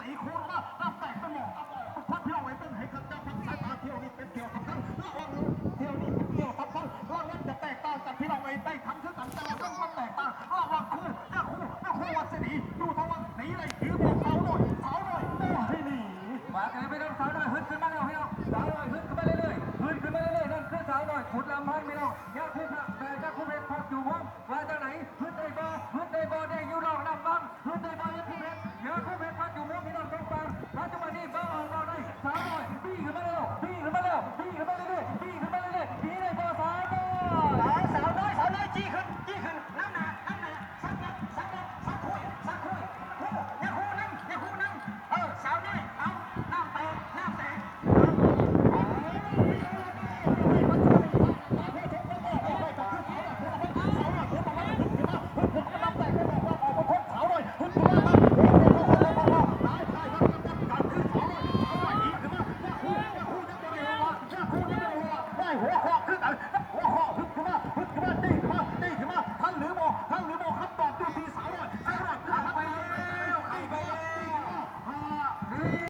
ຕີຄູນມາ ນ້ຳແຕກເປັນໝອກ ນ້ຳອອກທຸກຄົນ ພີ່ນ້ອງເອີຍ ເບິ່ງໃຫ້ເຂົາເຈົ້າພັກສາຍຕາ ຖ້ຽວນີ້ເປັນຖ້ຽວສຳຄັນ ລະວັງ ຖ້ຽວນີ້ເປັນຖ້ຽວສຳຄັນ ລາງວັນຈະແຕກຕ່າງກັນ ພີ່ນ້ອງເອີຍ ໄດ້ທັງຄືກັນ ແຕ່ລະວັນມັນແຕກຕ່າງ ລະວັງຄູ່ ຍາຄູ່ ຍາຄູ່ວັດສະດີ ຢູ່ທາງວັດ ໜີໄດ້